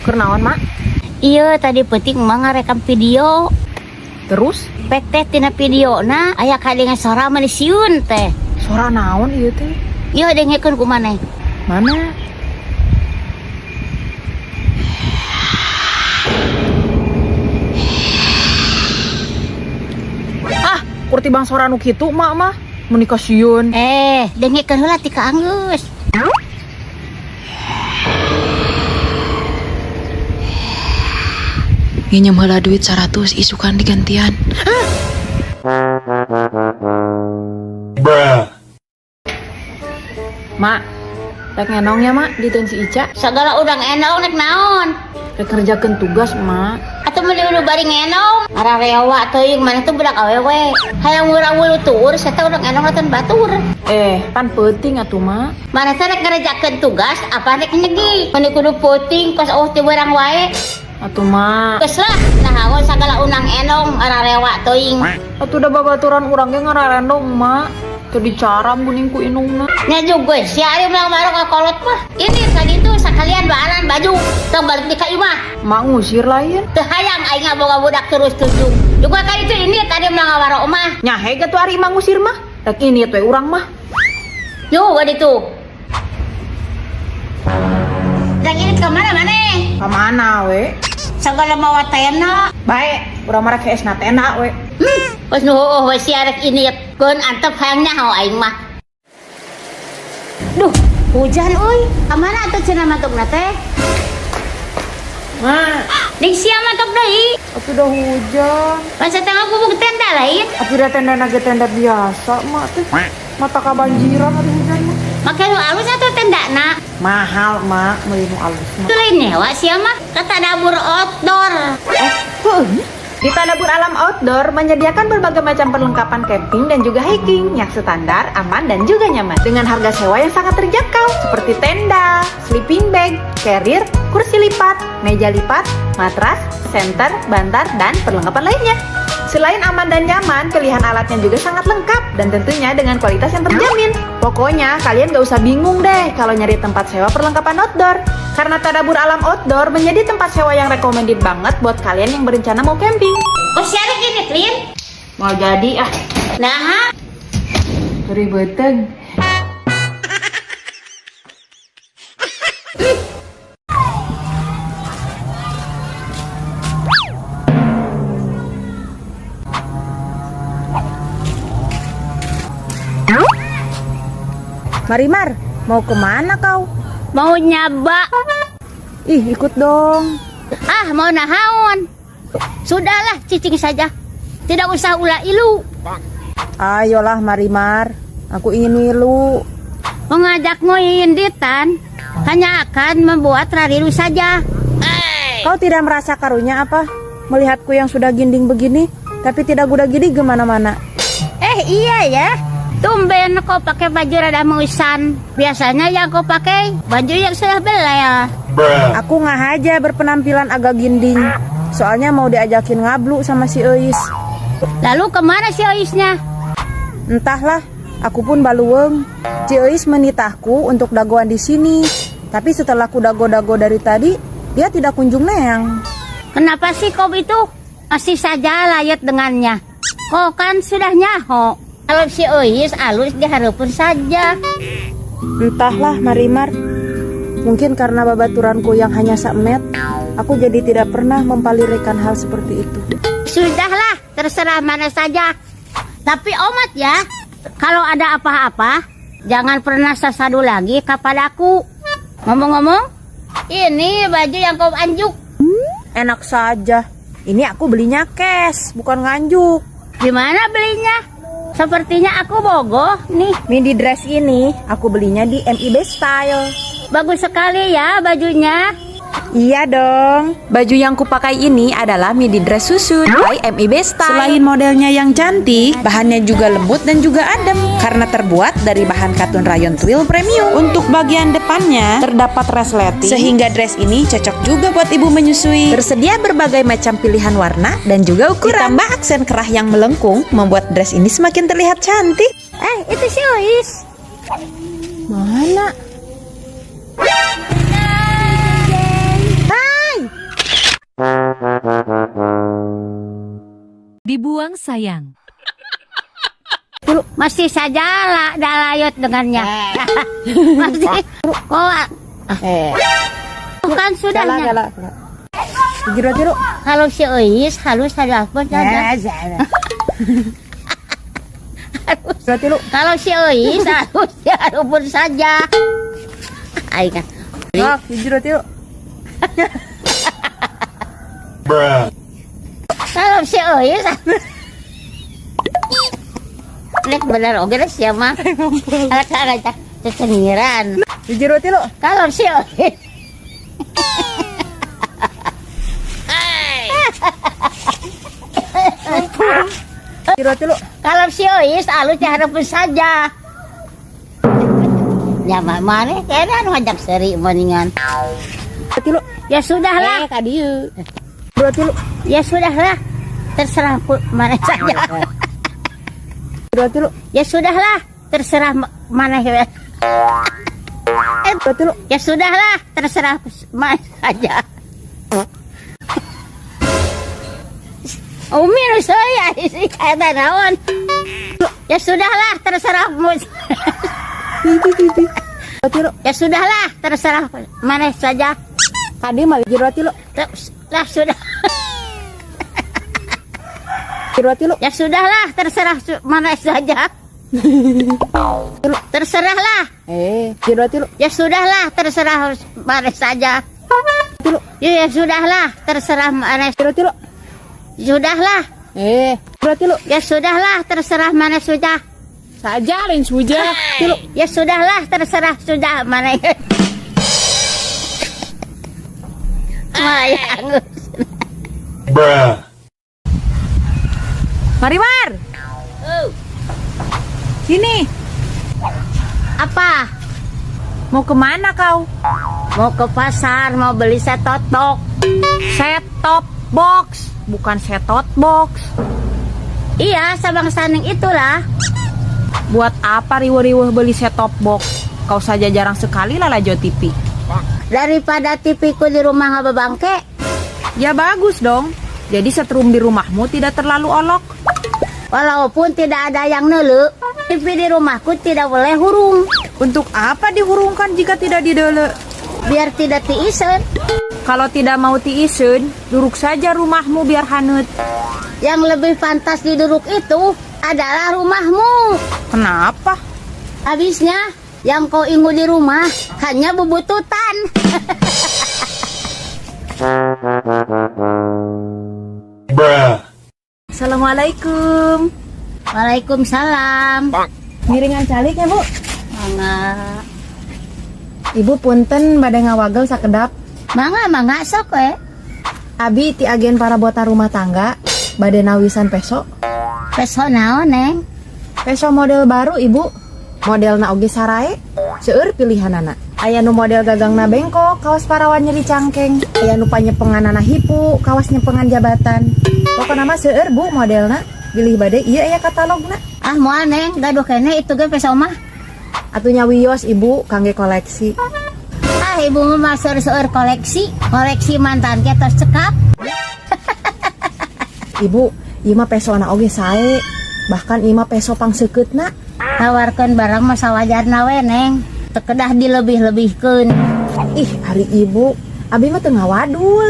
Keur naon, Mak? Iya, tadi peuting mah ngarekam video. Terus Pek teh tina videona aya kadengan sora mani sieun teh. Sora naon ieu teh? Ieu dengekeun ku maneh. Mana? Ah, kurti bang sora nu kitu mak mah. Meuni kasieun. Eh, dengekeun heula ti ka anggeus. Nginjem heula duit 100 isukan digantian. Bruh. Mak, rek ngenong ya mak diteun si Ica. Sagala udang enong nek naon? Rek ngerjakeun tugas mak. Atuh meuli udah bari ngenong. Ararewa teuing maneh tuh budak awewe. Hayang urang wulu tuur seta udang enong latan batur. Eh, pan peuting atuh mak. Maneh teh rek ngerjakeun tugas apa rek nyegi? Meuni kudu peuting kos eueuh teu beurang wae. Atuh mak. Geus lah, nahaon sagala unang enong ararewa teuing. Atuh da babaturan urang ge ngararendong mak. Teu dicaram geuning ku indungna. Nya juga si ari melang marok ka kolot mah. Ini tadi itu sakalian baaran baju tong balik di ka imah. Mak ngusir lain. Teu hayang aing ngaboga budak terus tunjung. Juga ka itu ini tadi melang ngawarok mah. Nyahe ge tuh ari mak ngusir mah. Rek ini tuh urang mah. Yo gua ditu. Rek ini ke mana maneh? Ka mana we? Sagala mawa tena. Bae, urang mah rek heesna tena we. Geus nu heueuh we sia rek ini keun antep hayang nyaho aing mah. Duh, hujan euy. Ka mana atuh cenah mantokna teh? Mak, Ning sia mantok deui. atuh udah hujan. Pan satengah gubuk tenda lain. Atuh da tenda ge tenda biasa mak teh. Mata kabanjiran atuh hujan mah. Make nu alus atuh tendana. Mahal mak, meuli nu alus mah. Itu lain nyewa sia mah. Kata dapur outdoor. Eh, heueuh nya. Di Tadabur Alam Outdoor menyediakan berbagai macam perlengkapan camping dan juga hiking yang standar, aman, dan juga nyaman. Dengan harga sewa yang sangat terjangkau, seperti tenda, sleeping bag, carrier, kursi lipat, meja lipat, matras, senter, bantal, dan perlengkapan lainnya. Selain aman dan nyaman, pilihan alatnya juga sangat lengkap dan tentunya dengan kualitas yang terjamin. Pokoknya kalian gak usah bingung deh kalau nyari tempat sewa perlengkapan outdoor. Karena Tadabur Alam Outdoor menjadi tempat sewa yang recommended banget buat kalian yang berencana mau camping. Oh sia rek ini Lin. Mau jadi ah, Nah, ribeteng. Marimar, mau kemana kau? Mau nyaba. Ih, ikut dong. Ah, mau nahaon. Sudahlah, cicing saja. Tidak usah ulah ilu. Ayolah Marimar, aku ingin milu. Mengajakmu inditan hanya akan membuat rarilu saja. Kau tidak merasa karunya apa? Melihatku yang sudah ginding begini, tapi tidak guda gini kemana-mana. Eh, iya ya. Tumben kau pakai baju rada mengusan. Biasanya yang kau pakai baju yang sudah belel. Bruh. Aku nggak aja berpenampilan agak ginding. Soalnya mau diajakin ngablu sama si Eis. Lalu kemana si Oisnya? Entahlah, aku pun baluweng. Si Eis menitahku untuk dagoan di sini. Tapi setelah ku dago-dago dari tadi, dia tidak kunjung neang. Kenapa sih kau itu masih saja layat dengannya? Kau kan sudah nyaho. Kalau si Ois alus diharapun saja. Entahlah Marimar. Mungkin karena babaturanku yang hanya sakmet, aku jadi tidak pernah mempalirikan hal seperti itu. Sudahlah, terserah mana saja. Tapi omat ya, kalau ada apa-apa, jangan pernah sesadu lagi kepadaku. Ngomong-ngomong, ini baju yang kau anjuk. Enak saja. Ini aku belinya cash, bukan nganjuk. Gimana belinya? Sepertinya aku bogoh nih. Midi dress ini aku belinya di MIB Style. Bagus sekali ya bajunya. Iya dong. Baju yang kupakai ini adalah midi dress susu by MIB Style. Selain modelnya yang cantik, bahannya juga lembut dan juga adem karena terbuat dari bahan katun rayon twill premium. Untuk bagian depannya terdapat resleting sehingga dress ini cocok juga buat ibu menyusui. Tersedia berbagai macam pilihan warna dan juga ukuran. Ditambah aksen kerah yang melengkung membuat dress ini semakin terlihat cantik. Eh, itu si Ois. Mana? Hai, Sayang sayang. Masih saja lah dalayut dengannya. Masih. Oh, Eh, bukan sudah. Galak, galak. Hiji dua tilu. Kalau si Eis halus ada apa saja. Dua tilu. Kalau si Eis halus ya pun saja. Aing. Sok, hiji dua tilu. Kalau si Eis Lek bener oge lah sia mah. Alah aja cecengiran. Hiji dua tilu. Kalau si Eis Hiji dua tilu. Kalau si Eis alus ya harapun saja. Ya mana kayaknya anu ngajak seri mendingan. Dua tilu. Ya sudahlah. Eh, ka dieu. Dua tilu. Ya sudahlah. Terserah mana saja. Dua tilu. Ya sudahlah. Terserah mana. Dua tilu. Ya sudahlah. Terserah mana saja. Umi nu saya eta naon. Ya sudahlah, terserah. Hiji hiji. Dua tilu. Ya sudahlah, terserah mana saja. Tadi mah hiji dua tilu. Lah sudah. Hiji dua tilu. Ya sudahlah, terserah mana saja. Terserahlah. Eh, hiji dua tilu. Ya sudahlah, terserah mana saja. Tilu. Ya, ya sudahlah, terserah mana. Hiji dua tilu. Sudahlah. Eh, dua tilu. Ya sudahlah, terserah mana sudah. Saja lain suja. Tilu. Ya sudahlah, terserah sudah mana. Mayang. Mari Mar, sini. Apa? Mau kemana kau? Mau ke pasar, mau beli set top. Set top box, bukan setot box. Iya, sabang saning itulah. Buat apa riweuh-riweuh beli set top box? Kau saja jarang sekali lalajo TV. Daripada TV ku di rumah ngababangke. Ya bagus dong. Jadi setrum di rumahmu tidak terlalu olok. Walaupun tidak ada yang neuleu, TV di rumahku tidak boleh hurung. Untuk apa dihurungkan jika tidak dideuleu? Biar tidak tiiseun. Kalau tidak mau tiiseun, duruk saja rumahmu biar haneut. Yang lebih pantas diduruk itu adalah rumahmu. Kenapa? Habisnya, yang kau ingu di rumah hanya bubututan. Assalamualaikum. Waalaikumsalam. Ngiringan calik ya, Bu. Mangga. Ibu punten bade ngawagel sakedap. Mangga, mangga sok we. Abi ti agen perabotan rumah tangga bade nawisan peso. Peso naon, Neng? Peso model baru, Ibu. Modelna oge sarae. Seueur pilihanana. Aya nu model gagangna bengkok, kawas parawan nyeri cangkeng. Aya nu panyepenganana hipu, kawas nyepengan jabatan. Pokokna mah seueur, Bu, modelna. Bilih bade ieu aya katalogna. Ah, moal, Neng, gaduh keneh itu ge peso mah. Atuh nya wios, Ibu, kangge koleksi. Ah, ibu mah seueur-seueur koleksi. Koleksi mantan ge tos cekap. Ibu, ieu mah pesona oge sae. Bahkan ieu mah peso pangsekeutna. Tawarkeun barang mah sawajarna we, Neng. Teu kedah dilebih-lebihkeun. Ih, ari Ibu, abi mah teu ngawadul.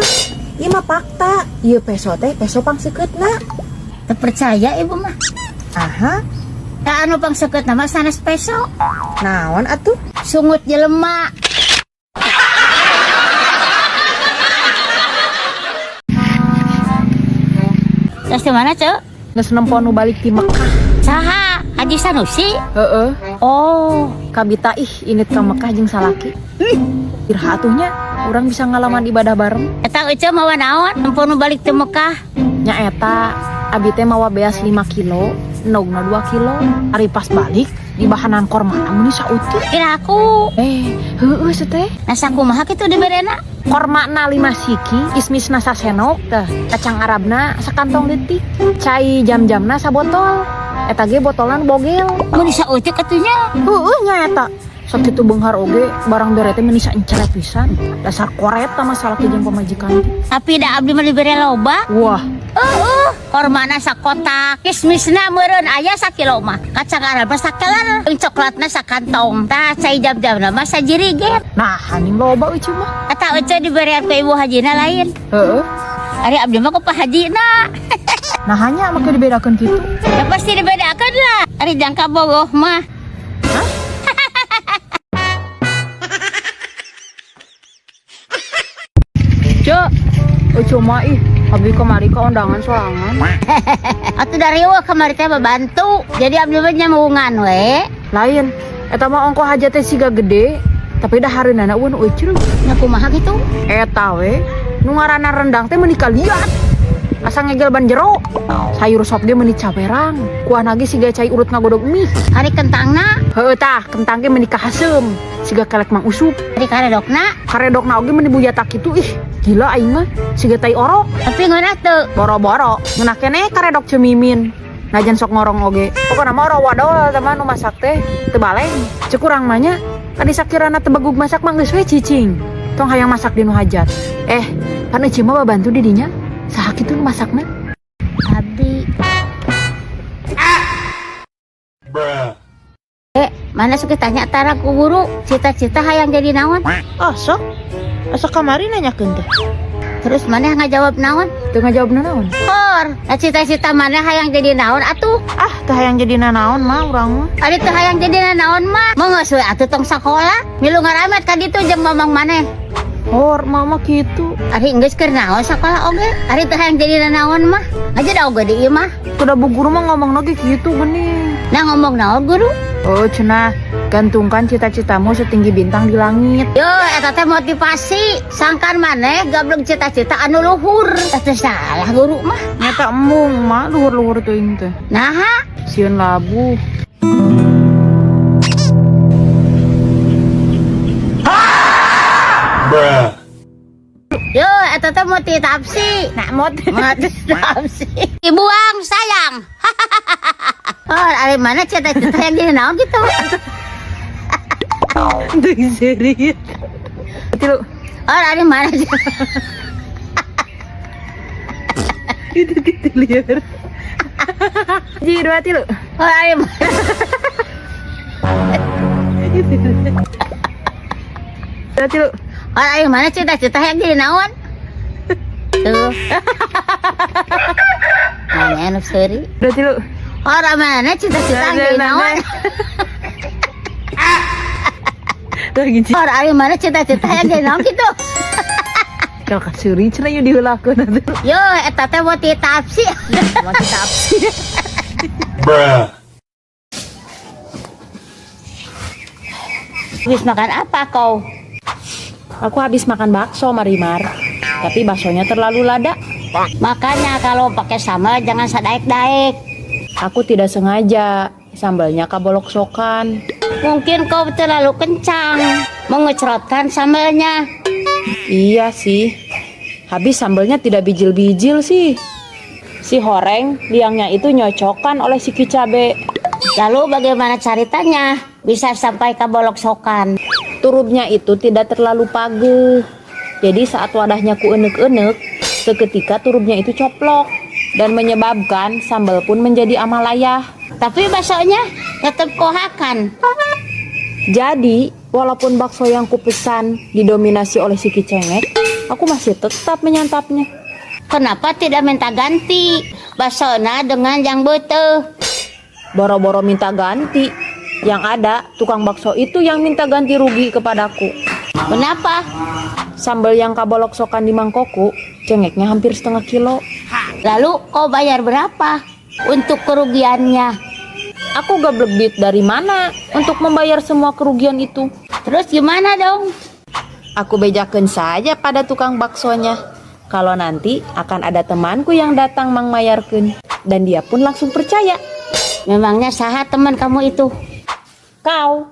Ieu mah fakta, ieu peso teh peso pangsekeutna. Teu percaya ibu mah. Aha, Da anu pangsekeutna mah sanes peso. Naon atuh? Sungut jelema. Terus di mana, Cek? Geus nempo nu balik ti Mekah. Saha? Haji Sanusi? Heeh. Oh, Kabita ih indit ka Mekah jeung salaki. Iraha atuh nya urang bisa ngalaman ibadah bareng. Eta Ece mawa naon? Nempo nu balik ti Mekah. Nya eta abi teh mawa beas 5 kilo, endogna 2 kilo. Ari pas balik di bahanan korma meni sautik. Kira aku. Eh, heueuh teh. Nah, sakumaha kitu diberena? Kormana 5 siki, kismisna sasenok teh, kacang Arabna sakantong leutik, cai jam-jamna sabotol. Eta ge botolan bogel. Mun sautik atuh nya. Heueuh nya eta. Sakitu beunghar oge barang bere teh meni saencere pisan. Dasar koret mah salaki jeung pamajikan. Tapi da abdi mah dibere loba. Wah, Heeh, kormana sakotak, kismisna meureun aya sakilo mah. Kacang arab mah sakeler, jeung coklatna sakantong. Tah cai jam-jamna mah sajirigen. Nah haning loba euy mah. Eta ece diberian ke ibu hajina lain. Heeh. Ari abdi mah ke Pak Hajina. Nah hanya make dibedakeun kitu. Ya pasti dibedakan lah. Ari jangka bogoh mah. Cek, euy mah ih, abdi kamari ka undangan sorangan. Atuh dari wah kamari teh babantu. Jadi abdi mah nyambungan we. Lain, eta mah ongko hajat teh siga gede, tapi dahareunana eueun euceul. Nya kumaha kitu? Eta we, nu ngaranna rendang teh meuni kaliat. Asa ngegel ban jero. Sayur sop ge meuni caberang. Kuahna ge siga cai urut ngagodog mie. Ari kentangna, Heueuh tah, kentang ge meuni kahaseum. Siga kelek Mang Usup. ari karedokna, Karedokna oge meuni buyata kitu ih. Gila aing mah, siga tai orok. Tapi ngeunah teu. Boro-boro, ngeunah keneh karedok cemimin. Najan sok ngorong oge. Pokona mah wadol teman nu masak teh teu baleng. Cek urang mah nya, kadi sakirana teu begug masak mah geus we cicing. Tong hayang masak di nu hajat. Eh, pan euceu mah babantu di dinya. Saha kitu nu masakna? Abdi. Eh, mana suka tanya tara ku guru, cita-cita hayang jadi naon? Oh, sok. Asa kamari nanyakeun teh. Terus mana ngajawab naon? Teu ngajawabna naon? Hor, nah cita-cita mana hayang jadi naon atuh? Ah, teu hayang jadi nanaon mah urang mah. Ari teu hayang jadi naon mah, mau geus we atuh tong sakola, milu ngaramet ka ditu jeung mamang maneh. Hor, mama kitu. Ari geus keur naon sakola oge? Ari teu hayang jadi naon mah. Aja da oge di ieu mah. Kuda bu guru mah ngomong lagi kitu geuning. Nah ngomong naon guru? Oh, cenah, gantungkan cita-citamu setinggi bintang di langit. Yo, eta teh motivasi. Sangkan maneh gableng cita-cita anu luhur. Eta salah guru mah. Nyata embung mah luhur-luhur teuing teh. Naha? Sieun labuh. Yo, eta teh motivasi. Nah, mot. Motivasi. Dibuang sayang. Oh, ari mana cita-cita yang jadi naon gitu? Deui serius. Tilu. Oh, ari mana? Itu gitu liar. Ji, dua tilu. Oh, ari mana? Dua tilu. Oh, ari mana cita-cita yang jadi naon? Tuh. Mana anu seuri? Dua tilu. Oh, ari mana cita-cita yang jadi naon? Lagi Oh, ari mana cita-cita yang jadi naon gitu? Kalau kasuri cenah ieu diheulakeun atuh. Yo, eta teh motivasi. Motivasi. Habis makan apa kau? Aku habis makan bakso, Marimar. Tapi baksonya terlalu lada. Makanya kalau pakai sambal jangan sadaek-daek. Aku tidak sengaja. Sambalnya kabolok sokan. Mungkin kau terlalu kencang mengecerotkan sambalnya. Iya sih. Habis sambalnya tidak bijil-bijil sih. Si horeng liangnya itu nyocokan oleh si kicabe. Lalu bagaimana ceritanya bisa sampai ke bolok sokan? Turubnya itu tidak terlalu paguh. Jadi saat wadahnya ku enek-enek, seketika turubnya itu coplok dan menyebabkan sambal pun menjadi amalayah. Tapi baksonya tetap kohakan. Jadi, walaupun bakso yang kupesan didominasi oleh si kicengek, aku masih tetap menyantapnya. Kenapa tidak minta ganti baksona dengan yang betul? Boro-boro minta ganti. Yang ada, tukang bakso itu yang minta ganti rugi kepadaku. Kenapa? Sambal yang kabolok sokan di mangkokku, cengeknya hampir setengah kilo. Lalu kau bayar berapa untuk kerugiannya? Aku gablek duit dari mana untuk membayar semua kerugian itu? Terus gimana dong? Aku bejakeun saja pada tukang baksonya. Kalau nanti akan ada temanku yang datang mangmayarkeun. Dan dia pun langsung percaya. Memangnya saha teman kamu itu? Kau.